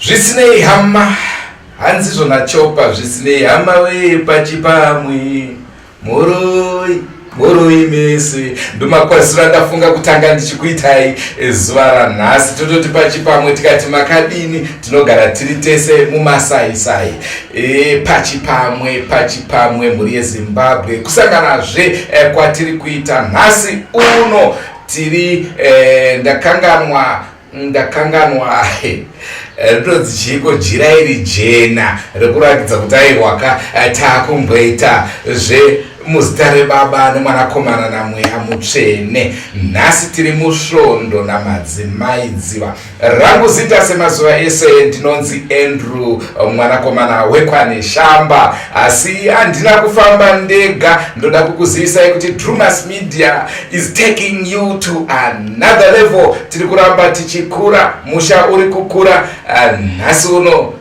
Zvisinei hama, hanzizvo naChopa, zvisinei hama wee pachipamwe. Mhoroi, mhoroi mese. Ndomakwazisiro andafunga kutanga ndichikuitai zuva ranhasi. Tototi pachipamwe tikati makadini, tinogara tiri tese mumasaisai. E, pachipamwe, pachipamwe mhuri yeZimbabwe. Kusanganazve e, kwatiri kuita nhasi uno tiri e, ndakanganwa Ndakanganwa rinonzi chiiko jira iri jena rekuratidza kuti aiwaka takumboita zvemuzita rebaba nemwanakomana namweya mutsvene. Nhasi tiri musvondo namadzimai Dziva. Rangu zita semazuva ese ndinonzi Andrew mwanakomana wekwaNeshamba, asi handina kufamba ndega. Ndoda kukuzivisai kuti Drumas Media is taking you to another level. Tiri kuramba tichikura, musha uri kukura. Nhasi uno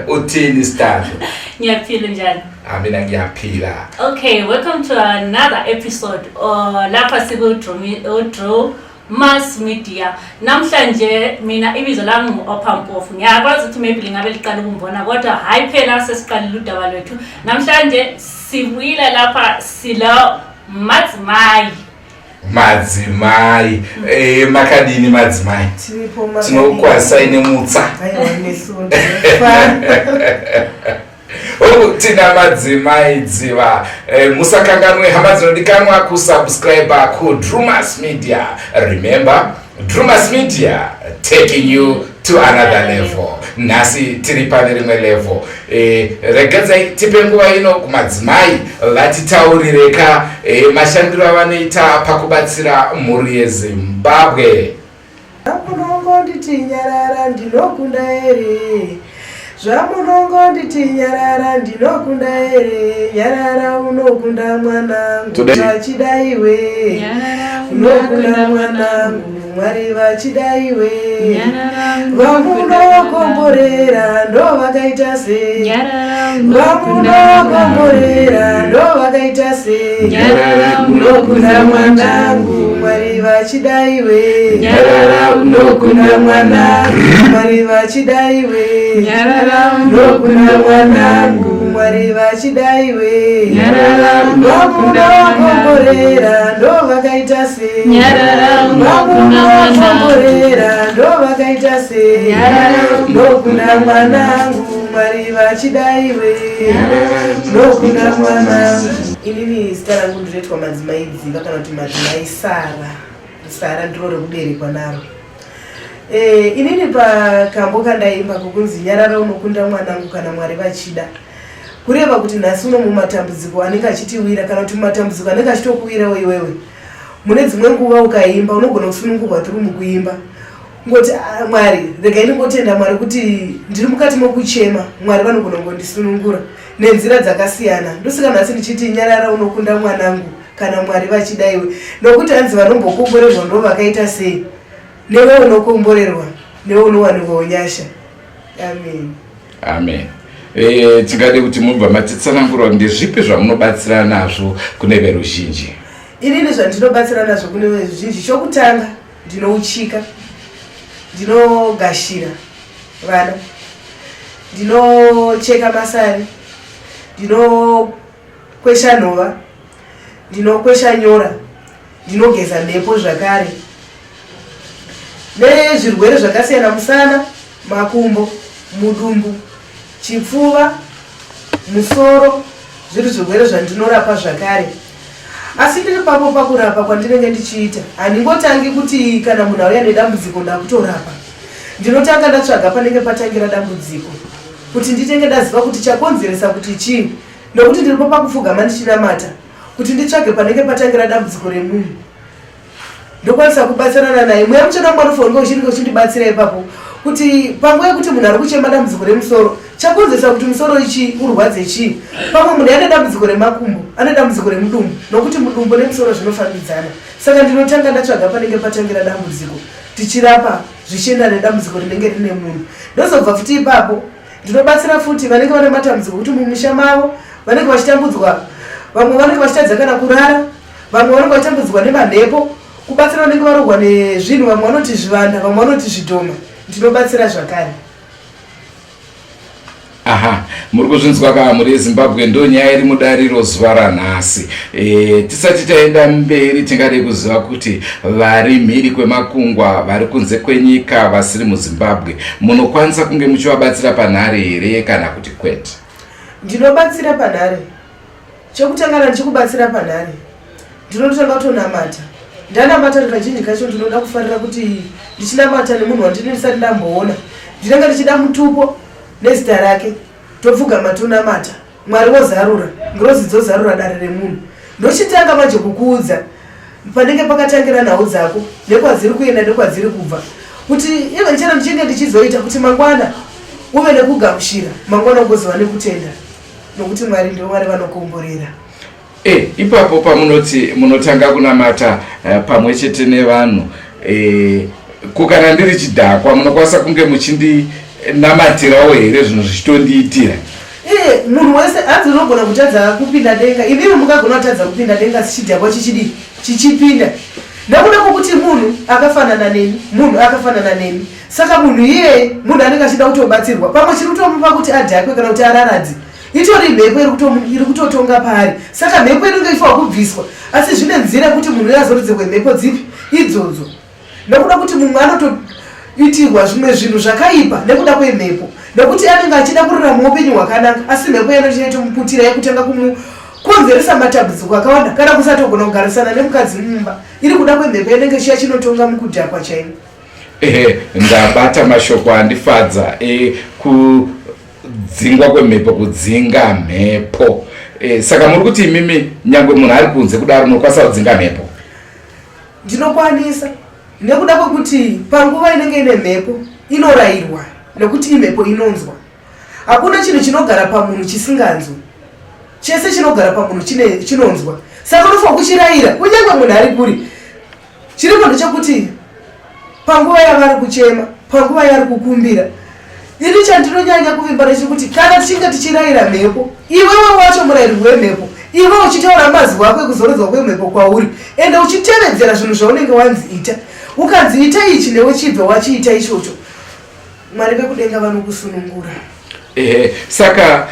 uthini sithandwa? Ngiyaphila, njani? Mina ngiyaphila. Okay, welcome to another episode. Lapha siku Mass Media. Namhlanje mina ibizo lami ngu-Opha Mpofu. Ngiyakwazi ukuthi maybe lingabe liqala ukumbona kodwa hhayi phela sesiqalile udaba lwethu. Namhlanje sibuyile lapha silo madzimai. Madzimai. Makadini madzimai? Tiripo, makadini? Tinokukwazisai nemutsa. Aiwa, nesu ndinofara. Hongu, tina madzimai Dziva. Musakanganwe hama dzinodikanwa kusubscribe kuDrumas Media. Remember, Drumas Media taking you to another level. Nhasi tiri pane rimwe level. Regedzai tipe nguva ino kumadzimai vatitaurireka mashandiro avanoita pakubatsira mhuri yeZimbabwe. Zvamunongonditi nyarara ndinokunda here? Zvamunongonditi nyarara ndinokunda here? Nyarara unokunda mwanangu, vachida iwe. Unokunda mwanangu, Mwari vachida iwe. Vamunokomborera ndo vakaita sei? Vamunokomborera ndo vakaita sei? Unokunda mwanangu, Mwari vachida iwe. Unokunda mwanangu, Mwari vachida iwe. Unokunda mwanangu, Mwari vachida iwe. Vamunokomborera ndo vakaita sei? Vamunokomborera ndo vakaita sei? Unokunda mwanangu, Mwari vachida iwe. Unokunda mwanangu. Inini zita rangu ndinoitwa Madzimai Dziva kana kuti Madzimai Sara. Sara ndiro rekuberekwa naro. Inini pakambo kandaimba kokunzi nyarara unokunda mwanangu kana Mwari vachida, kureva kuti nhasi uno mumatambudziko anenge achitiwira kana kuti mumatambudziko anenge achitokuwirawo iwewe, mune dzimwe nguva ukaimba unogona kusunungurwa through mukuimba. Ngoti Mwari, regai ndingotenda Mwari kuti ndiri mukati mokuchema, Mwari vanogona kungondisunungura nenzira dzakasiyana. Ndosaka nhasi ndichiti nyarara unokunda mwanangu kana Mwari vachida iwe, nokuti hanzi vanombokomborerwa ndo vakaita sei, newe unokomborerwa, newe unowanikwawo nyasha. Amen. Amen. Tingade kuti mubva matitsanangura ndezvipi zvamunobatsira nazvo kune veruzhinji? Inini zvandinobatsira nazvo kune veruzhinji, chokutanga ndinouchika, ndinogashira vana, ndinocheka masari, ndinokwesha nhova, ndinokwesha nyora, ndinogeza mhepo zvakare, nezvirwere zvakasiyana, musana, makumbo, mudumbu, chipfuva, musoro, zviri zvirwere zvandinorapa zvakare. Asi ndiri papo pakurapa kwandinenge ndichiita, handingotangi kuti kana munhu auya nedambudziko ndakutorapa. Ndinotanga ndatsvaga panenge patangira dambudziko kuti nditenge ndaziva kuti chakonzeresa kuti chii, nokuti ndiripo pakupfugama ndichinamata kuti nditsvage panenge patangira dambudziko remunhu, ndokwanisa kubatsirana naye. Mweya Mutsvene wangu anofanira kunge uchinge uchindibatsira ipapo kuti panguva yekuti munhu ari kuchema dambudziko remusoro, chakonzeresa kuti musoro ichi urwadze chii? Pamwe munhu ane dambudziko remakumbo, ane dambudziko remudumbu, nokuti mudumbu nemusoro zvinofambidzana. Saka ndinotanga ndatsvaga panenge patangira dambudziko, tichirapa zvichienda nedambudziko rinenge rine munhu. Ndozobva futi ipapo ndinobatsira futi vanenge vane matambudziko kuti mumisha mavo vanenge vachitambudzwa, vamwe vanenge vachitadza kana kurara, vamwe vanenge vachitambudzwa nemamhepo, kubatsira vanenge varohwa nezvinhu, vamwe vanoti zvivanda, vamwe vanoti zvidhoma. Ndinobatsira zvakare. Aha, muri kuzvinzwa ka mhuri yeZimbabwe, ndo nyaya iri mudariro zuva ranhasi. Tisati taenda mberi, tingade kuziva kuti vari mhiri kwemakungwa, vari kunze kwenyika, vasiri muZimbabwe, munokwanisa kunge muchivabatsira panhare here kana kuti kwete? Ndinobatsira panhare. Chekutanga, kana ndichikubatsira panhare, ndinotanga kutonamata. Ndanamata, kazhinji kacho ndinoda kufarira kuti ndichinamata nemunhu wandini ndisati ndamboona, ndinenge ndichida mutupo nezita rake, topfugama, tonamata, Mwari vozarura, ngirozi dzozarura dare remunhu. Ndochitanga manje kukuudza panenge pakatangira nhau dzako, nekwadziri kuenda, nekwadziri kubva, kuti even chero ndichinge ndichizoita kuti mangwana uve nekugamuchira, mangwana ugozova nekutenda, nokuti Mwari ndivo Mwari vanokomborera. Ipapo pamunoti munotanga kunamata pamwe chete nevanhu, ko kana ndiri chidhakwa, munokwanisa kunge muchindinamatirawo here, zvinhu zvichitondiitira? Munhu wese hanzi unogona kutadza kupinda denga. Imimi mungagona kutadza kupinda denga, asi chidhakwa chichidii? Chichipinda, nekuda kwokuti munhu akafanana neni, munhu akafanana neni. Saka munhu iyeye munhu anenge achida kutobatsirwa. Pamwe chiri kutomupa kuti adhakwe kana kuti araradze itori mhepo iri kutotonga paari. Saka mhepo inenge ifanwa kubviswa, asi zvine nzira yekuti munhu uyo azorodzerwe mhepo dzipi idzodzo, nekuda kuti mumwe anotoitirwa zvimwe zvinhu zvakaipa nekuda kwemhepo, nekuti anenge achida kurarama upenyu hwakanaka, asi mhepo yanochinoitomuputira yekutanga kumukonzeresa matambudziko akawanda, kana kusatogona kugarisana nemukadzi mumba, iri kuda kwemhepo inenge chiya chinotonga mukudhakwa chaimo. Ehe, ndabata mashoko andifadza kudzingwa kwemhepo, kudzinga mhepo. Saka muri kuti imimi nyangwe munhu ari kunze kudaro, munokwanisa kudzinga mhepo? Ndinokwanisa, nekuda kwekuti panguva inenge ine mhepo inorayirwa, nekuti imhepo inonzwa. Hakuna chinhu chinogara pamunhu chisinganzwi. Chese chinogara pamunhu chinonzwa. Saka unofanira kuchirayira kunyange munhu ari kuri. Chiripo ndechekuti panguva yavari kuchema, panguva yaari kukumbira, ini chandinonyanya kuvimba ndechekuti kana tichinge tichirayira mhepo, iwewe wacho murayiri wemhepo, iwe uchitaura mazwi ako ekuzorodzwa kwemhepo kwauri, ende uchitevedzera zvinhu zvaunenge wanzi ita. Ukanzi ita ichi, newe chibva wachiita ichocho, Mwari vekudenga vanokusunungura. Ehe, saka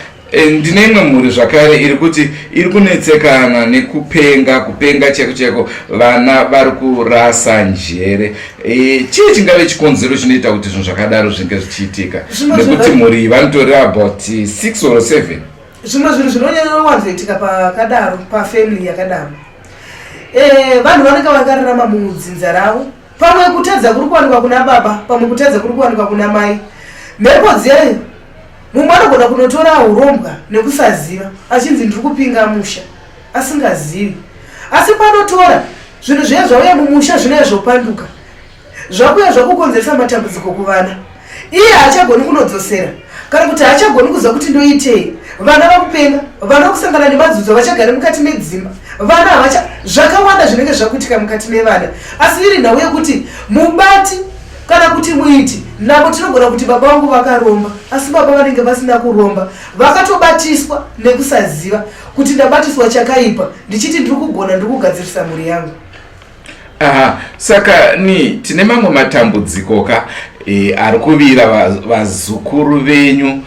ndine imwe mhuri zvakare iri kuti iri kunetsekana nekupenga, kupenga cheko cheko, vana vari kurasa njere. Chii chingave chikonzero chinoita kuti zvinhu zvakadaro zvinge zvichiitika, nekuti mhuri iyi vanotori about 6 or 7? Zvimwe zvinhu zvinonyanyawanzoitika pakadaro, pafamily yakadaro, vanhu vanenge vakararama mudzinza ravo. Pamwe kutadza kuri kuwanikwa kuna baba, pamwe kutadza kuri kuwanikwa kuna mai. Mhepo dziyayo, mumwe anogona kunotora urombwa nekusaziva, achinzi ndiri kupinga musha, asingazivi. Asi panotora zvinhu zviya zvauya mumusha, zvinouya zvopanduka, zvakuya zvakukonzeresa matambudziko kuvana. Iye haachagoni kunodzosera, kana kuti haachagoni kuziva kuti ndoitei. Vana vakupenga, vana kusangana nemadzudzo, vachagare mukati medzimba, vana havacha, zvakawanda zvinenge zvakuitika mukati mevana. Asi iri nhau yekuti mubati kana kuti muiti navo, tinogona kuti baba vangu vakaromba, asi baba vanenge vasina kuromba, vakatobatiswa nekusaziva kuti ndabatiswa chakaipa, ndichiti ndiri kugona, ndiri kugadzirisa mhuri yangu. Aha, saka ni tine mamwe matambudziko ka ari kuvira vazukuru venyu.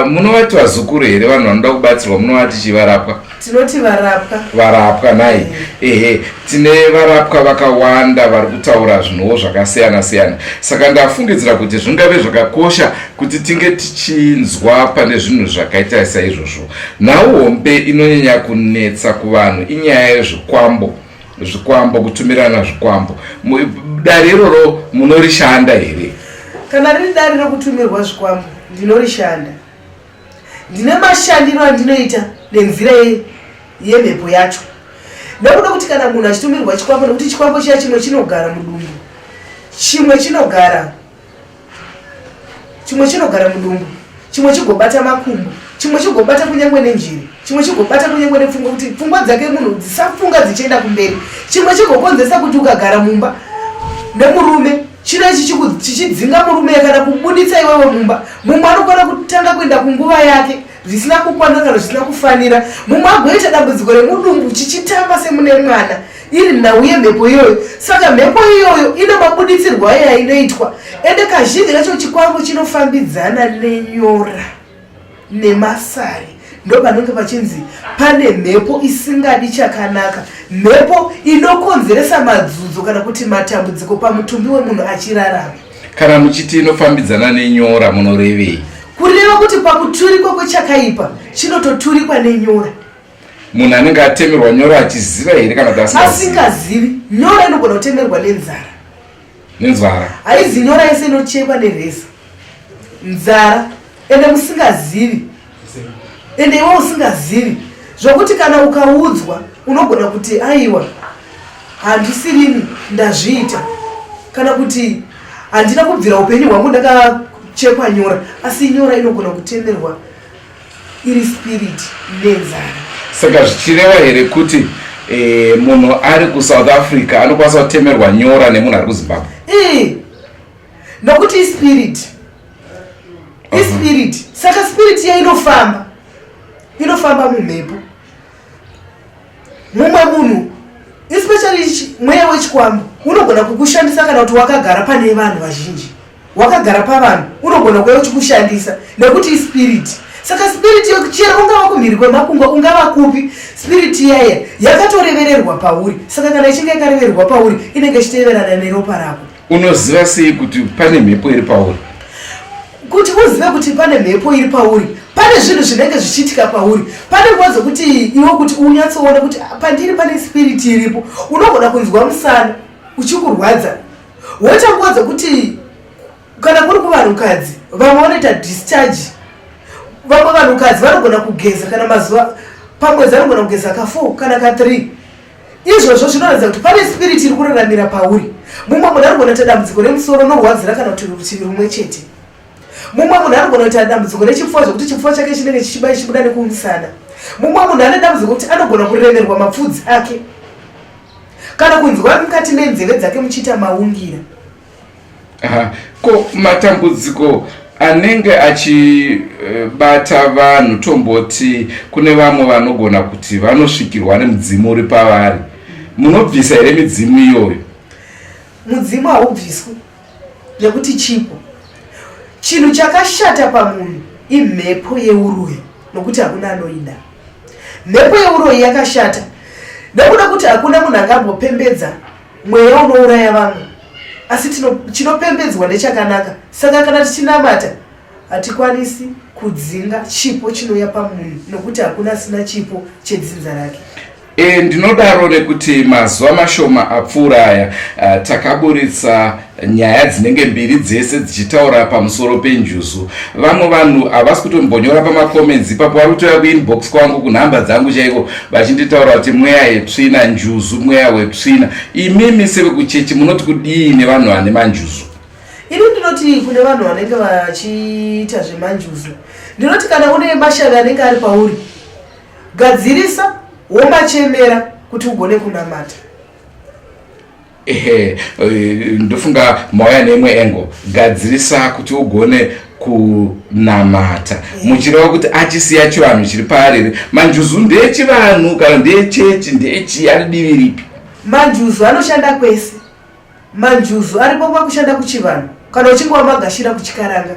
Munovati vazukuru here vanhu vanoda kubatsirwa? Munovati chivarapwa? Tinoti varapwa. Varapwa nai. Ehe, tine varapwa vakawanda vari kutaura zvinhuwo zvakasiyana siyana, saka ndafungidzira kuti zvingave zvakakosha kuti tinge tichinzwa pane zvinhu zvakaita saizvozvo. Nhau hombe inonyanya kunetsa kuvanhu inyaya yezvikwambo, zvikwambo, kutumirana zvikwambo. Dare iroro munorishanda here? Kana riri dare rekutumirwa zvikwambo, ndinorishanda. Ndine mashandiro andinoita nenzira yemhepo yacho, nekuda kuti kana munhu achitumirwa chikwambo, nekuti chikwambo chiya chimwe chinogara mudumbu, chimwe chinogara mudumbu, chimwe chigobata makumbo, chimwe chigobata kunyange nenjiri, chimwe chigobata kunyange nepfungwa, kuti pfungwa dzake munhu dzisafunga dzichienda kumberi, chimwe chigokonzeresa kuti ukagara mumba nemurume, chino ichi chichidzinga murume kana kubuditsa iwewe mumba. Mumwe anokwana kutanga kuenda kunguva yake zvisina kukwana kana zvisina kufanira. Mumwe agoita dambudziko remudumbu, chichitamba semune mwana. Iri nhau yemhepo iyoyo. Saka mhepo iyoyo ine mabuditsirwo ayo ainoitwa. Ende kazhinji kacho chikwambo chinofambidzana nenyora nemasari. Ndopanenge pachinzi pane mhepo isingadi chakanaka, mhepo inokonzeresa madzudzo kana kuti matambudziko pamutumbi wemunhu achirarama. Kana muchiti inofambidzana nenyora munorevei? Kureva kuti pakuturikwa kwechakaipa chinototurikwa nenyora. Munhu anenge atemerwa nyora achiziva here kana kuti asingazivi? Nyora inogona kutemerwa nenzara. Nenzara haizi nyora yese inochekwa nereza. Nzara ende musingazivi, ende iwe usingazivi zvokuti kana ukaudzwa unogona kuti aiwa handisirini ndazviita, kana kuti handina kubvira upenyu hwangu ndakachekwa nyora. Asi nyora inogona kutemerwa iri spirit nenzara. Saka zvichireva here kuti munhu ari kuSouth Africa anokwanisa kutemerwa nyora nemunhu ari kuZimbabwe? Ee, nokuti ispirit, ispirit. Saka spirit iya inofamba, inofamba mumhepo. Mumwe munhu, especially mweya wechikwambo, unogona kukushandisa kana kuti wakagara pane vanhu vazhinji, wakagara pavanhu, unogona kuuya uchikushandisa nekuti ispirit. Saka spirit chero ungava kumhiri kwemakungwa, ungava kupi, spirit iyaya yakatorevererwa pauri. Saka kana ichinge yakarevererwa pauri, inenge ichiteverana neropa rako. Unoziva sei kuti pane mhepo iri pauri? Kuti uzive kuti pane mhepo iri pauri, pane zvinhu zvinenge zvichiitika pauri. Pane nguva dzekuti iwe kuti unyatsoona kuti pandiri pane spirit iripo, unogona kunzwa musana uchikurwadza. Woita nguva dzekuti kana kuri kuvanhukadzi, vamwe vanoita discharge. Vamwe vanhukadzi vanogona kugeza kana mazuva pamwedzi anogona kugeza ka4 kana ka3. Izvozvo zvinoratidza kuti pane spirit iri kuraramira pauri. Mumwe munhu anogona kuita dambudziko remusoro unorwadzira kana kuti rutivi rumwe chete. Mumwe munhu anogona kuita dambudziko rechipfuva zvekuti chipfuva chake chinenge chichibaya chichibuda nekumusana. Mumwe munhu ane dambudziko kuti anogona kuremerwa mapfudzi ake kana kunzwa mukati menzeve dzake muchiita maungira. Aha. Ko matambudziko anenge achibata vanhu, tomboti kune vamwe vanogona kuti vanosvikirwa nemudzimu uri pavari, munobvisa here midzimu iyoyo? Mudzimu haubviswi nekuti chipo. Chinhu chakashata pamunhu imhepo yeuroyi, nokuti hakuna anoida. Mhepo yeuroyi yakashata nekuda kuti hakuna munhu angambopembedza mweya unouraya vamwe, asi chinopembedzwa nechakanaka. Saka kana tichinamata hatikwanisi kudzinga chipo chinouya pamunhu, nokuti hakuna asina chipo chedzinza rake. Ndinodaro nekuti mazuva mashoma apfuura aya takaburitsa nyaya dzinenge mbiri dzese dzichitaura pamusoro penjuzu. Vamwe vanhu havasi kutombonyora pamacomments ipapo, vari kutouya kuinbox kwangu kunhamba dzangu chaiko vachinditaura kuti mweya yetsvina, njuzu mweya wetsvina. Imimi sevekuchechi munoti kudii nevanhu vane manjuzu? Ini ndinoti kune vanhu vanenge vachiita zvemanjuzu, ndinoti kana une mashavi anenge ari pauri, gadzirisa womachemera kuti ugone kunamata. Ehe, ndofunga mauya neimwe engo, gadzirisa kuti ugone kunamata, muchireva kuti achisiya chivanhu chiri paari here? Manjuzu ndeechivanhu kana ndeechechi, ndeechii, ari divi ripi? Manjuzu anoshanda kwese. Manjuzu aripo pakushanda kuchivanhu kana uchinge wamagashira kuchikaranga.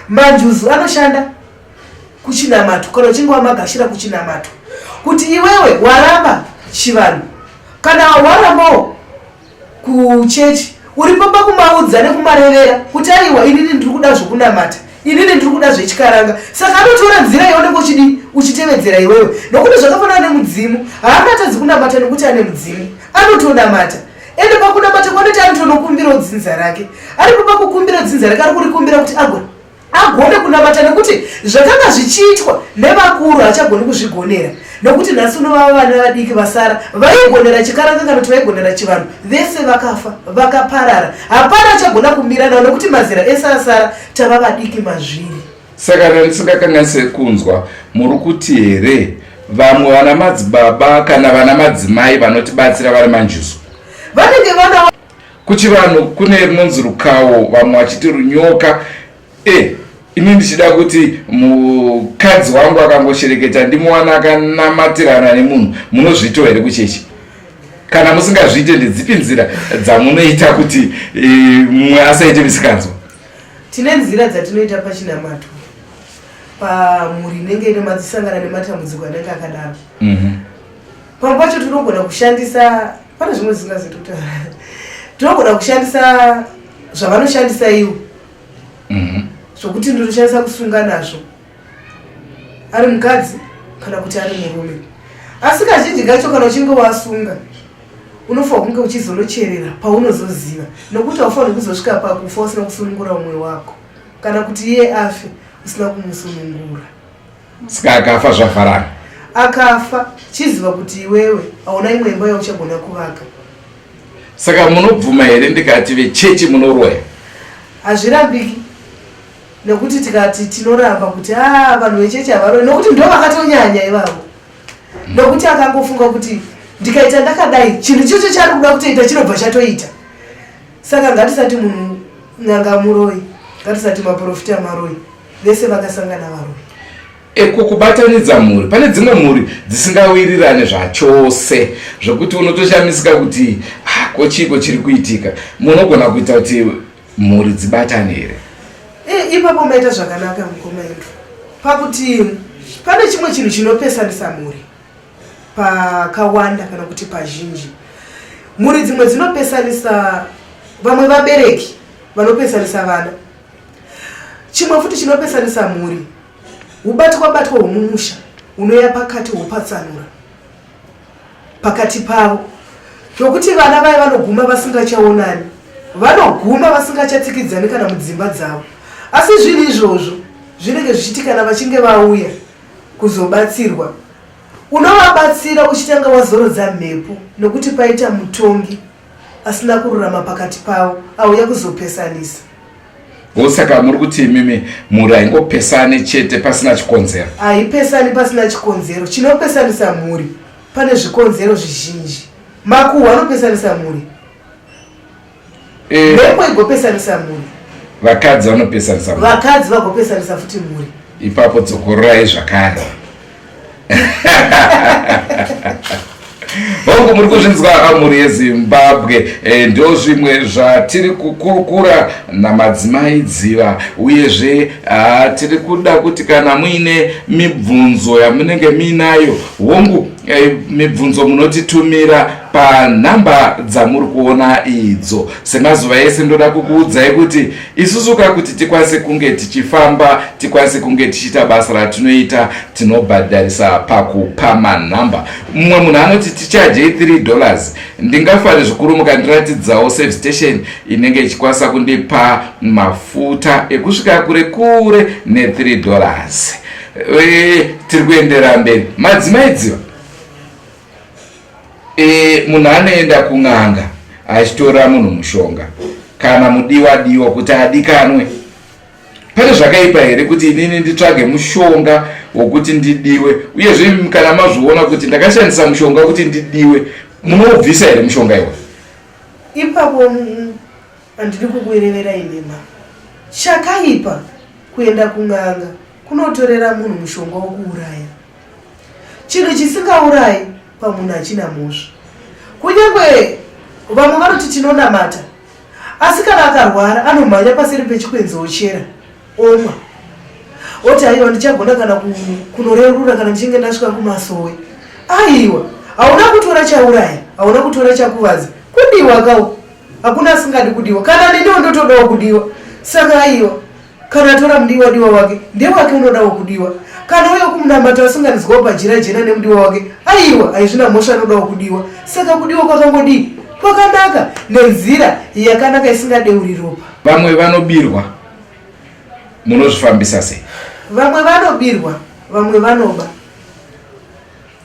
Manjuzu anoshanda kuchinamato kana uchinge wamagashira kuchinamato. Kuti iwewe waramba chivanhu kana warambawo kuchechi, uripo pakumaudza nekumarevera kuti aiwa, inini ndiri kuda zvokunamata, inini ndiri kuda zvechikaranga. Saka anotora nzira yaunenge uchidi uchitevedzera iwewe, nokuti zvakafanana nemudzimu. Haangatadzi kunamata nekuti ane mudzimu, anotonamata. Ende pakunamata kwanoita anotonokumbirawo dzinza rake. Aripo pakukumbira dzinza rake, ari kurikumbira kuti agone kunamata, nekuti zvakanga zvichiitwa nevakuru haachagoni kuzvigonera, nekuti nhasi unovava vana vadiki vasara vaigonera chikaranga kana kuti vaigonera chivanhu vese vakafa vakaparara. Hapana achagona kumira navo nekuti mazera ese asara tava vadiki mazviri. Saka kana ndisingakanganise kunzwa, muri kuti here vamwe vana madzibaba kana vana madzimai vanotibatsira vari manjuzu vanenge vana? Kuchivanhu kune rinonzi rukawo, vamwe vachiti runyoka. Ini ndichida kuti mukadzi wangu akangoshereketa ndimuwana akanamatirana nemunhu, munozviitawo here kuchechi? Kana musingazviite, ndedzipi nzira dzamunoita kuti mumwe asaite misikanzwa? Tine nzira dzatinoita pachinamato pamhuri inenge ine madzisangana nematambudziko anenge akadaro. Pamwe pacho tinogona kushandisa, pane zvimwe zvisingazitotaura, tinogona kushandisa zvavanoshandisa ivo, zvokuti ndinoshandisa kusunga nazvo ari mukadzi kana kuti ari murume. Asi kazhinji kacho kana uchinge wasunga unofanira kunge uchizonocherera paunozoziva, nokuti haufaniri kuzosvika pakufa usina kusunungura umwe wako, kana kuti iye afe usina kumusunungura. Saka akafa zvavharana? Akafa, chiziva kuti iwewe hauna imwe imba yauchagona kuvaka. Saka munobvuma here ndikati vechechi munoroya? Hazvirambiki, nekuti tikati tinoramba kuti a vanhu vechechi havaroyi, nokuti ndo vakatonyanya ivavo, nokuti akangofunga kuti ndikaita ndakadai, chinhu chocho chaari kuda kutoita chinobva chatoita. Saka ngatisati munhu n'anga muroyi, ngatisati maprofita maroyi, vese vakasangana varoyi. Eko kubatanidza mhuri, pane dzimwe mhuri dzisingawirirane zvachose zvekuti unotoshamisika kuti ah, ko chiiko chiri kuitika. Munogona kuita kuti mhuri dzibatane here? Ipapo maita zvakanaka mukoma Andrew, pakuti pane chimwe chinhu chinopesanisa mhuri pakawanda kana kuti pazhinji. Mhuri dzimwe dzinopesanisa vamwe vabereki vanopesanisa vana. Chimwe futi chinopesanisa mhuri ubatwa batwa hwomumusha unoya pakati hwopatsanura pakati pavo, zvokuti vana vaya vanoguma vasingachaonani, vanoguma vasingachatsikidzani kana mudzimba dzavo. Asi zvinhu izvozvo zvinenge zvichiti kana vachinge vauya kuzobatsirwa, unovabatsira uchitanga wazorodza mhepo, nokuti paita mutongi asina kururama pakati pavo auya kuzopesanisa. Saka muri kuti imimi mhuri haingopesani chete pasina chikonzero? Haipesani pasina chikonzero. Chinopesanisa mhuri pane zvikonzero zvizhinji. Makuhwa anopesanisa mhuri, mhepo igopesanisa mhuri, vakadzi vanopesanisa mhuri, vakadzi vagopesanisa futi mhuri. Ipapo dzokororai zvakare. Hongu, muri kuzvinzwa mhuri yeZimbabwe, ndo zvimwe zvatiri kukurukura namadzimai Dziva. Uyezve tiri kuda kuti kana muine mibvunzo yamunenge muinayo, hongu, mibvunzo munotitumira panhamba dzamuri kuona idzo. Semazuva ese ndoda kukuudzai kuti isusu ka kuti tikwanise kunge tichifamba, tikwanise kunge tichiita basa ratinoita, tinobhadharisa pakupa manhamba. Mumwe munhu anoti tichajei $3. Ndingafare zvikuru mukandiratidzawo service station inenge ichikwanisa kundipa mafuta ekusvika kure kure ne$3. Tiri kuendera mberi. Madzimai Dziva, munhu anoenda kun'anga achitora munhu mushonga kana mudiwa diwa kuti adikanwe, pane zvakaipa here kuti inini nditsvage mushonga wokuti ndidiwe? Uyezve kana mazviona kuti ndakashandisa mushonga kuti ndidiwe, munoubvisa here mushonga iwe? Ipapo handidi kukureverai nhema. Chakaipa kuenda kun'anga kunotorera munhu mushonga wokuuraya. Chinhu chisingaurayi pamunhu hachina mhosva. Kunyange vamwe vanoti tinonamata, asi kana akarwara anomhanya paseri pechikwenzi ochera omwa, oti aiwa, ndichagona kana kunorerura kana ndichinge ndasvika kumasowe. Aiwa, hauna kutora chauraya, hauna kutora chakuvadza. Kudiwa kawo, hakuna asingadi kudiwa. Kana neniwo ndotodawo kudiwa. Saka aiwa, kana atora mudiwa diwa wake ndewake, unodawo kudiwa. Kana uye kumunamata asunganidzwawo pajira jena nemudiwa wake, aiwa, haizvina mhosva, anodawo kudiwa. Saka kudiwa kwakangodii? Kwakanaka, nenzira yakanaka isingadeuri ropa. Vamwe vanobirwa, munozvifambisa sei? Vamwe vanobirwa, vamwe vanoba.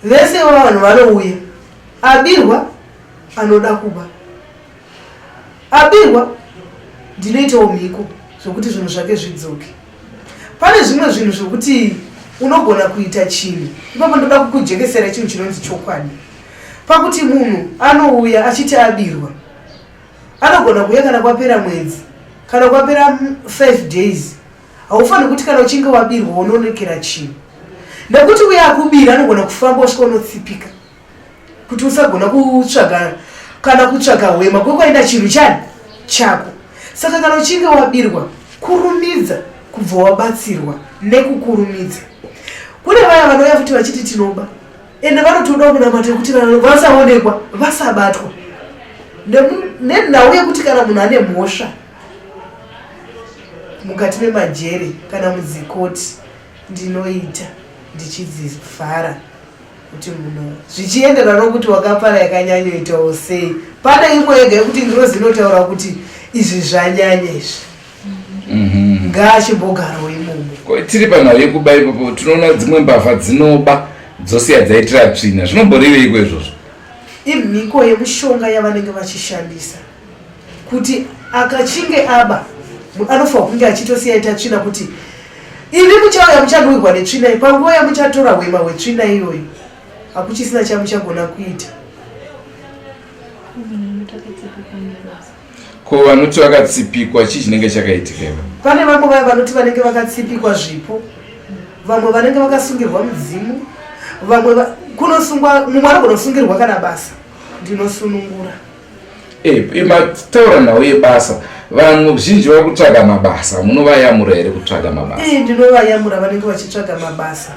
Vese vo vanhu vanouya, abirwa anoda kuba. Abirwa ndinoitawo mhiko zvokuti zvinhu zvake zvidzoke. Pane zvimwe zvinhu zvokuti unogona kuita chinhu. Ipapo ndoda kukujekesera chinhu chinonzi chokwadi. Pakuti munhu anouya achiti abirwa, anogona kuuya kana kwapera mwedzi, kana kwapera 5 days. Haufaniri kuti kana uchinge wabirwa unonekera chinhu, nekuti uye akubira anogona kufamba usvika unotsipika. kuti usagona kutsvaga kana kutsvaga hwema kwekwaenda chinhu chani chako. Saka kana uchinge wabirwa, kurumidza kubva wabatsirwa nekukurumidza. Kune vaya vanouya futi vachiti tinoba, ende vanotodawo kunamata yekuti vasaonekwa, vasabatwa. Nenhau yekuti kana munhu ane mhosva mukati memajere kana mudzikoti, ndinoita ndichidzivhara kuti munhu zvichienderana nokuti wakapara yakanyanyoitawo sei. Pane imwe yega yekuti ngirozi inotaura kuti izvi zvanyanya izvi, ngaachimbogarawo imomo. Tiri panhau yekuba ipopo, tinoona dzimwe mbavha dzinoba dzosiya dzaitira tsvina. Zvinomboreveiko izvozvo? Imhiko yemushonga yavanenge vachishandisa kuti akachinge aba anofanira kunge achitosiya aita tsvina, kuti imi muchauya muchanhuwirwa netsvina iyi. Panguva yamuchatora hwema hwetsvina iyoyo, hakuchisina chamuchagona kuita. Ko vanoti vakatsipikwa, chii chinenge chakaitika ivo? Pane vamwe vaya vanoti vanenge vakatsipikwa zvipo, vamwe vanenge vakasungirwa mudzimu, vamwe kunosungwa mumwe anogona kusungirwa kana basa. Ndinosunungura. Mataura nhau yebasa, vanhu zhinji vari kutsvaga mabasa, munovayamura here kutsvaga mabasa? Ndinovayamura. Vanenge vachitsvaga mabasa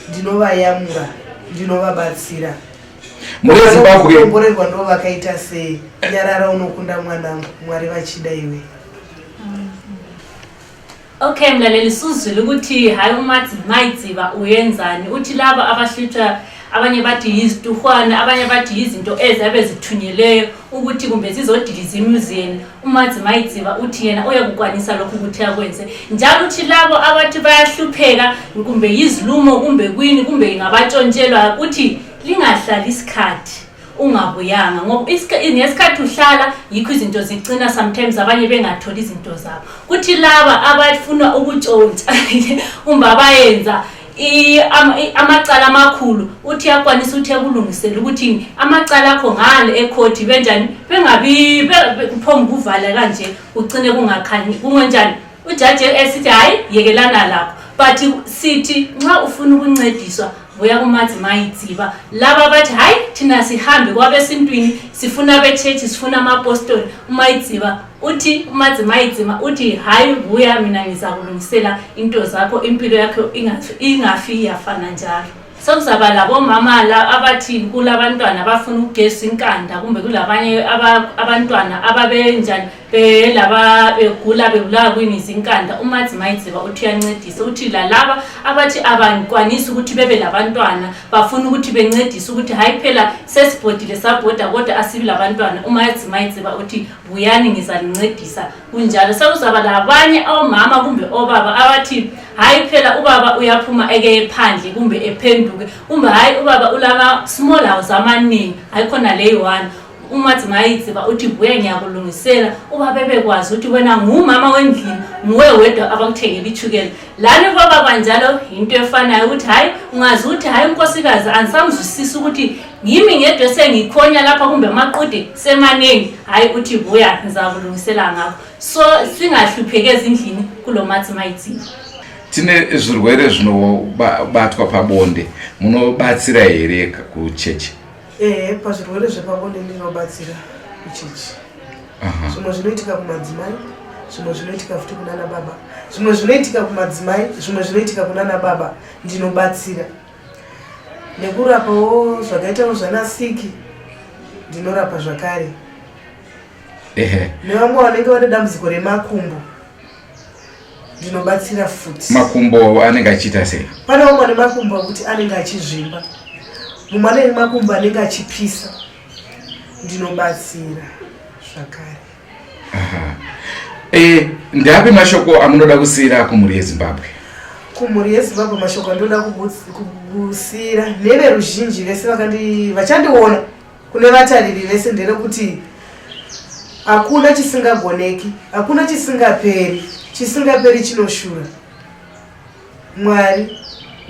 ndinovayamura, ndinovabatsira. Mune Zimbabwe Komborerwa ndo vakaita sei. Nyarara, unokunda mwanangu, Mwari vachida iwe. Okay mlaleli, suzwile ukuthi hayi, uMadzimai Dziva uyenzani. Uthi laba abahlutshwa, abanye bathi yizituhwana, abanye bathi yizinto eziyabe zithunyelweyo ukuthi kumbe zizodiliza imizi yenu, uMadzimai Dziva uthi yena uyakukwanisa lokhu ukuthi akwenze njalo. Uthi labo abathi bayahlupheka, kumbe yizilumo, kumbe kwini, kumbe ngabatshontshelwa, uthi lingahlali isikhathi ungabuyanga, ngoba ngesikhathi uhlala yikho izinto zigcina sometimes abanye bengatholi izinto zabo. Kuthi laba abafuna ukutshontsha kumbe abayenza amacala amakhulu, uthi yakwanisa ukuthi ekulungisele ukuthi amacala akho ngale ekhoti benjani, bengabi kuphonga ukuvala kanje, ugcine kungakhanyi kungenjani, ujaji esithi hhayi, yekelana lakho. But sithi nxa ufuna ukuncediswa, buya kuMadzimai Dziva. Laba bathi hhayi, thina sihambe kwabesintwini, sifuna abechechi, sifuna amapostoli, uMayidziva uthi, uMadzimai Dziva uthi hhayi, buya mina ngizakulungisela into zakho, impilo yakho ingafi yafana njalo. Sekuzaba labomama la abathi kulabantwana abafuna ukugezwa inkanda, kumbe kulabanye abantwana ababenjani, belaba begula, bebulawa kuyini, izinkanda, uMadzimai Dziva uthi uyancedisa. Uthi lalaba abathi abakwanisi ukuthi bebe labantwana, bafuna ukuthi bencedise ukuthi hayi phela sesibhodile, sabhoda, kodwa asibi labantwana, uMadzimai Dziva uthi buyani, ngizalincedisa. Kunjalo sekuzaba labanye omama kumbe obaba abathi hayi phela ubaba uyaphuma ekeye phandle, kumbe ephenduke, kumbe hayi ubaba ulama small house amaningi, hayi khona leyi-one, uMadzimai Dziva uthi buya, ngiyakulungisela. Uba bebekwazi ukuthi wena ngumama wendlini, nguwe wedwa abakuthengela ichukela. Lani bobaba njalo yinto efanayo, ukuthi hhayi ungazi ukuthi hhayi unkosikazi angisamzwisisi ukuthi ngimi ngedwa esengikhonya lapha, kumbe amaqude semaningi, hhayi uthi buya, ngizakulungisela ngakho. So singahlupheki ezindlini kulo Madzimai Dziva. Tine zvirwere zvinobatwa pabonde, munobatsira here kuchechi? Ehe, pazvirwere zvepabonde ndinobatsira kuchechi. Zvimwe zvinoitika kumadzimai, zvimwe zvinoitika futi kunana baba, zvimwe zvinoitika kumadzimai, zvimwe zvinoitika kunana baba, ndinobatsira nekurapawo zvakaitawo zvanasiki, ndinorapa zvakare. Nevamwe vanenge vane dambudziko remakumbo ndinobatsira futi. Makumbo anenge achiita sei? Pane vamwe vane makumbo akuti anenge achizvimba, mumwe ane makumbo anenge achipisa, ndinobatsira zvakare. Ndeapi mashoko amunoda kusiyira kumhuri yeZimbabwe? Kumhuri yeZimbabwe mashoko andinoda kusiyira neveruzhinji vese vachandiona, kune vatariri vese, nderekuti hakuna chisingagoneki, hakuna chisingaperi, chisingaperi chinoshura. Mwari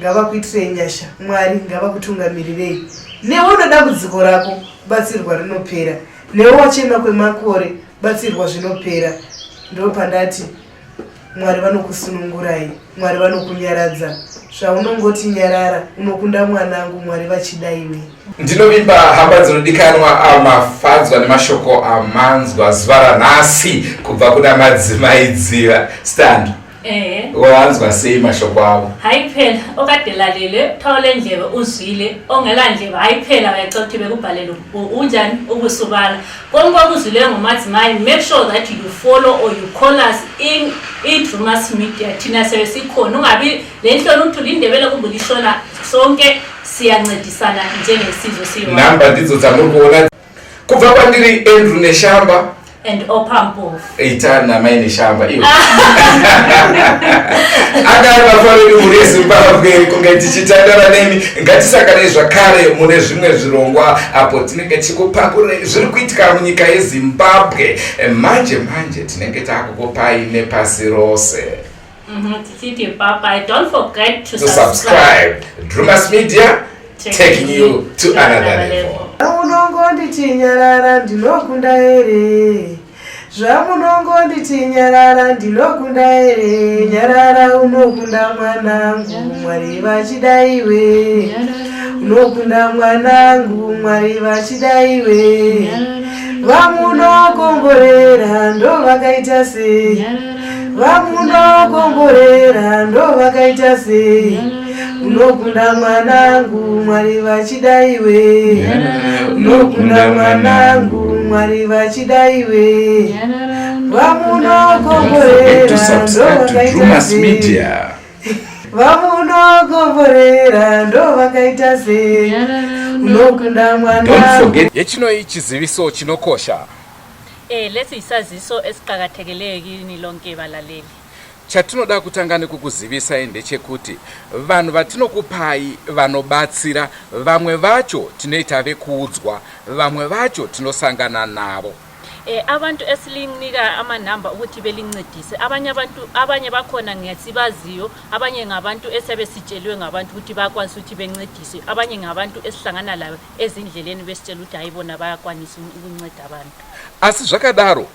ngavakuitirei nyasha, Mwari ngavakutungamirirei. Newe une dambudziko rako, batsirwa, rinopera. Newe wachema kwemakore, batsirwa, zvinopera. Ndo pandati. Mwari vanokusunungurai, Mwari vanokunyaradza. Zvaunongoti nyarara, unokunda mwanangu, Mwari vachida iwe. Ndinovimba hama dzinodikanwa amafadzwa nemashoko amanzwa zuva ranhasi kubva kuna Madzimai Dziva. Stand. Ehe. Wanzwa sei mashoko avo? Hayi phela okade lalele thawule ndlebe uzwile ongela ndlebe hayi phela uyacela ukuthi bekubhalele unjani ubusubala konke okuzwileyo ngomadzimai make sure that you follow or you call us in iDrumas Media thina sebe sikhona ungabi le nhloni ukuthi ulindebele kumbe ulishona sonke siyancedisana njengesizwe siyi Nhamba ndidzo dzamuri kuona kubva kwandiri Andrew Neshamba and Opa Mpofu. Ita namai Neshamba iwe. Anga ari mafaro edu mhuri yeZimbabwe kunge tichitandara nemi ngatisanganei zvakare mune zvimwe zvirongwa apo tinenge tichikupakurai zviri kuitika munyika yeZimbabwe manje manje tinenge takukupai nepasi rose. Tichiti bye bye. Don't forget to, to subscribe. Drumas Media taking you to another level. Zvamunongonditi nyarara ndinokunda here? Zvamunongonditi nyarara ndinokunda here? Nyarara unokunda mwanangu, Mwari vachida iwe. Unokunda mwanangu, Mwari vachida iwe. Vamunokomborera ndovakaita sei? Vamunokomborera ndovakaita sei? Unokunda mwanangu, Mwari vachida iwe. Unokunda mwanangu, Mwari vachida iwe. Don't forget to Vamunokomborera subscribe to ndovakaita Drumas sei? Media. Vamunokomborera ndovakaita sei? Unokunda Don't mwanangu. forget yechinoi chiziviso chinokosha. Lesi yisaziso esiqakathekileyo kini lonke balaleli. Chatinoda kutanga nekukuzivisai ndechekuti vanhu vatinokupai vanobatsira vamwe vacho tinoita vekuudzwa vamwe vacho tinosangana navo. Abantu esilinika amanamba ukuthi belincedise abanye abantu abanye bakhona ngesibaziyo abanye ngabantu esebesitsheliwe ngabantu ukuthi bayakwanisa ukuthi bencedise abanye ngabantu esihlangana labo ezindleleni besitshela ukuthi hayi bona bayakwanisa ukunceda abantu. Asi zvakadaro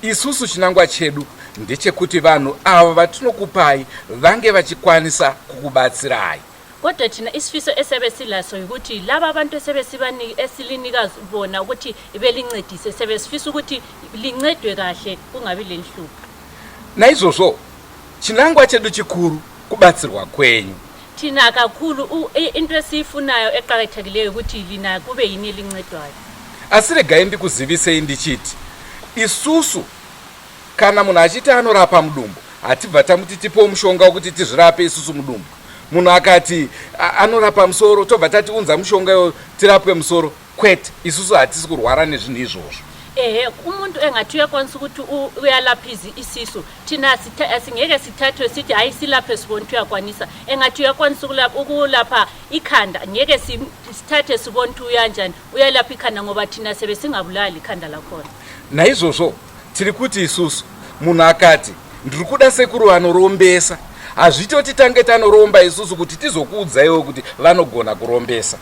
isusu chinangwa chedu ndechekuti vanhu ava vatinokupai vange vachikwanisa kukubatsirai. Kodwa thina isifiso esebe silaso yikuthi laba abantu esebe esilinika bona ukuthi belincedise sebe sifisa ukuthi lincedwe kahle kungabi lenhlupho. Naizvozvo chinangwa chedu chikuru kubatsirwa kwenyu. Thina kakhulu into esiyifunayo eqakathekileyo ukuthi lina kube yini elincedwayo. Asi regai ndikuzivisei ndichiti isusu kana munhu achiti anorapa mudumbu hatibva tamuti tipewo mushonga wekuti tizvirape isusu mudumbu. Munhu akati anorapa musoro tobva tati unza mushonga iwo tirapwe musoro. Kwete, isusu hatisi kurwara nezvinhu izvozvo. Ehe, umuntu engathi uyakwanisa ukuthi uyalapha isisu thina asingeke sithathwe sithi hayi silaphe sibone ukuthi uyakwanisa. Engathi uyakwanisa ukulapha ikhanda ngeke sithathe sibone ukuthi uyanjani uyalapha ikhanda ngoba thina sebe singabulali ikhanda lakhona. Naizvozvo tiri kuti isusu munhu akati ndiri kuda sekuru vanorombesa hazviite kuti tange tanoromba isusu kuti tizokuudzaiwo kuti vanogona kurombesa.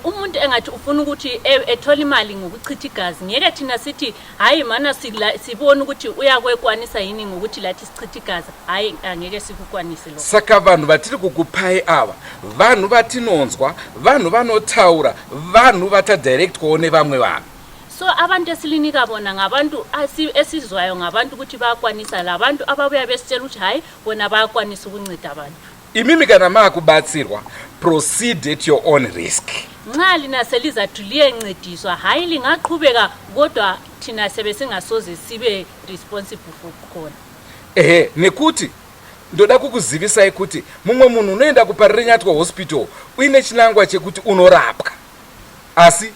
Umuntu engathi ufuna ukuthi ethole imali ngokuchitha igazi ngeke thina sithi hayi mana sibone ukuthi uyakwekwanisa yini ngokuthi lathi sichithe igazi hayi angeke sikukwanise lokho. Saka vanhu vatiri kukupai ava vanhu vatinonzwa vanhu vanotaura vanhu vatadirectwawo nevamwe vanhu. So abantu esilinika bona ngabantu esizwayo ngabantu ukuthi bayakwanisa labantu ababuya besitshela ukuthi hayi bona bayakwanisa ukunceda abantu. Imimi kana maakubatsirwa proceed at your own risk. Nxa lina selizathi liyencediswa hayi lingaqhubeka kodwa thina sebe singasoze sibe responsible for khona. Ehe nekuti ndoda kukuzivisai kuti mumwe munhu unoenda kuParirenyatwa Hospital uine chinangwa chekuti unorapwa asi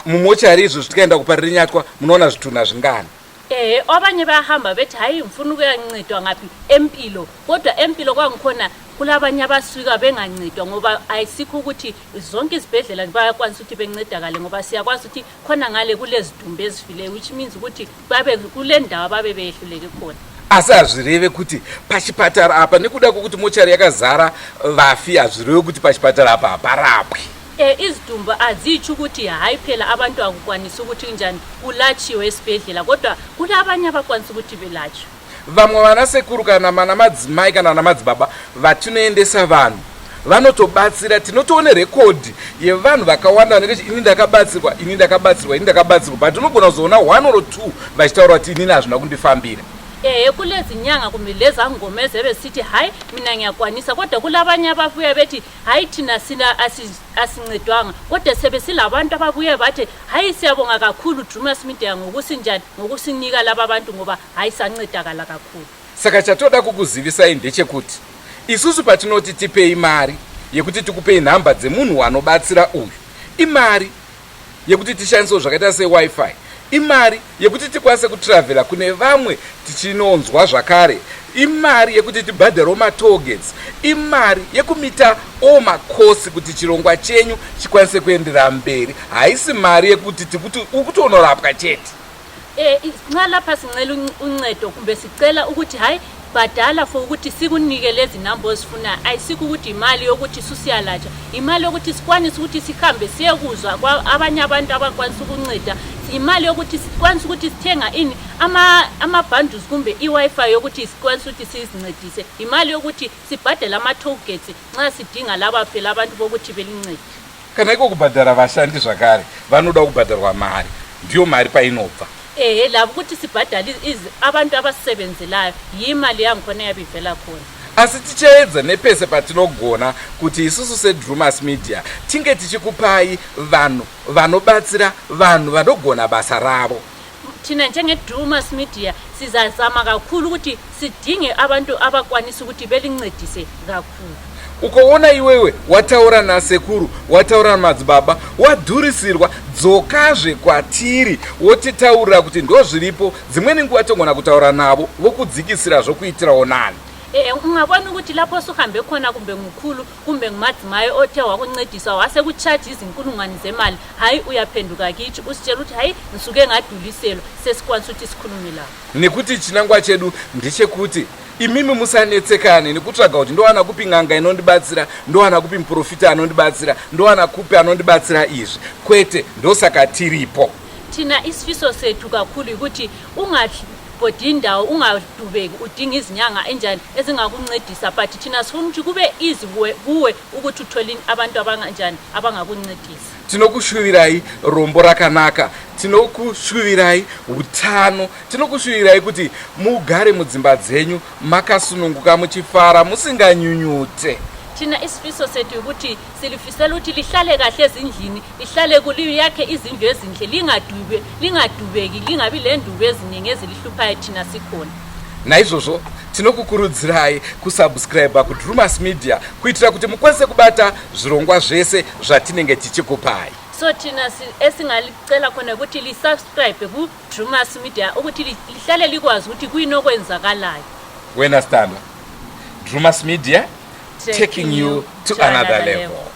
mumochari izvo zvitikaenda kuParirenyatwa munoona zvitunha zvingani. Ehe abanye bayahamba bethi hayi ngifuna ukuyancedwa ngaphi empilo kodwa empilo kwangikhona kulabanye abasuka bengancedwa ngoba ayisikho ukuthi zonke izibhedlela bayakwanisa ukuthi bencedakale ngoba siyakwazi ukuthi khona ngale kulezidumbu ezifileyo which means ukuthi babe kule ndawo babe beyehluleke khona. Asi hazvireve kuti pachipatara apa nekuda kwekuti mochari yakazara vafi hazvireve kuti pachipatara apa haparapwi. Izidumbu azitsho ukuthi hayi phela abantu akukwanisi ukuthi njani kulatshiwe esibhedlela kodwa kulabanye abakwanisa ukuthi belatshwe. Vamwe vana sekuru kana mana madzimai kana vana madzibaba vatinoendesa vanhu vanotobatsira. Tinotoone rekodhi yevanhu vakawanda vanenge ini ndakabatsirwa, ini ndakabatsirwa, ini ndakabatsirwa, but unogona kuzoona one or two vachitaura kuti inini hazvina kundifambira. Ehe, kulezinyanga kumbe lezangoma ezebesithi hayi, mina ngiyakwanisa, kodwa kulabanye ababuya bethi hayi, thina sina asincedwanga, kodwa sebe silabantu ababuye bathi hayi, siyabonga kakhulu Drumas Media ngokusinjani, ngokusinika laba bantu, ngoba hayi, sancedakala kakhulu. Saka chatoda kukuzivisai ndechekuti isusu patinoti tipei mari yekuti tikupei nhamba dzemunhu anobatsira uyu, imari yekuti tishandisewo zvakaita seWiFi, imari yekuti tikwanise kutravhela kune vamwe tichinonzwa zvakare, imari yekuti tibhadharewo matollgates, imari yekumita o makosi kuti chirongwa chenyu chikwanise kuendera mberi. Haisi mari yekuti tikuti ukutonorapwa chete. Nxa lapha sincela uncedo kumbe sicela ukuthi hayi, bhadala for ukuthi sikunike lezi namba ozifunayo, ayisikho ukuthi imali yokuthi susiyalatsha, imali yokuthi sikwanise ukuthi sihambe siyekuzwa abanye abantu abakwanisa ukunceda, imali yokuthi sikwanise ukuthi sithenga ini, ama-bundles kumbe i-Wi-Fi yokuthi sikwanise ukuthi sizincedise, imali yokuthi sibhadele ama-tollgates nxa sidinga laba phela abantu bokuthi belincede. Kana iko kubhadhara vashandi zvakare, vanoda kubhadharwa mari, ndiyo mari painobva. Ehe, labo ukuthi sibhadale abantu abasisebenzelayo, yimali yangikhona eyabe ivela khona. Asi tichaedza nepese patinogona kuti isusu seDrumas Media tinge tichikupai vanhu vanobatsira, vanhu vanogona basa ravo. Thina njengeDrumas Media sizazama kakhulu ukuthi sidinge abantu abakwanisa ukuthi belincedise kakhulu. Ukaona iwewe wataura nasekuru, wataura namadzibaba, wadhurisirwa, dzokazve kwatiri wotitaurira kuti ndo zviripo. Dzimweni nguva togona kutaura navo vokudzikisira zvokuitirawo nani. Ungabona ukuthi lapho osuhambe khona, kumbe ngukhulu kumbe ngumadzimai othe wakuncedisa, wasekutshaja izinkulungwane zemali, hayi, uyaphenduka kithi usitshela ukuthi hayi, ngisuke ngaduliselwa, sesikwanisa ukuthi sikhulume labo. Nekuti chinangwa chedu ndechekuti imimi musanetsekane nekutsvaga kuti ndowana kupi n'anga inondibatsira, ndowana kupi muprofita anondibatsira, ndowana kupi anondibatsira izvi. Kwete, ndosaka tiripo. Thina isifiso sethu kakhulu yikuthi ungabhodi indawo, ungadubeki udinga izinyanga enjani ezingakuncedisa, but thina sifuna ukuthi kube easy kuwe ukuthi uthole abantu abanganjani abangakuncedisa. Tinokushuvirai rombo rakanaka, tinokushuvirai utano, tinokushuvirai kuti mugare mudzimba dzenyu makasununguka, muchifara, musinganyunyute. Thina isifiso sethu ukuthi silifisela ukuthi lihlale kahle ezindlini, lihlale kuliyakhe izindlu ezinhle, lingadube lingadubeki, lingabi lendubo eziningi ezilihluphayo, thina sikhona. Naizvozvo tinokukurudzirai kusubscribe kuDrumas Media kuitira kuti mukwanise kubata zvirongwa zvese zvatinenge tichikupai. So thina esingalicela khona ukuthi lisubscribe kuDrumas Media ukuthi lihlale likwazi ukuthi kuyini okwenzakalayo. Wena sthandwa, Drumas Media, taking you to another level.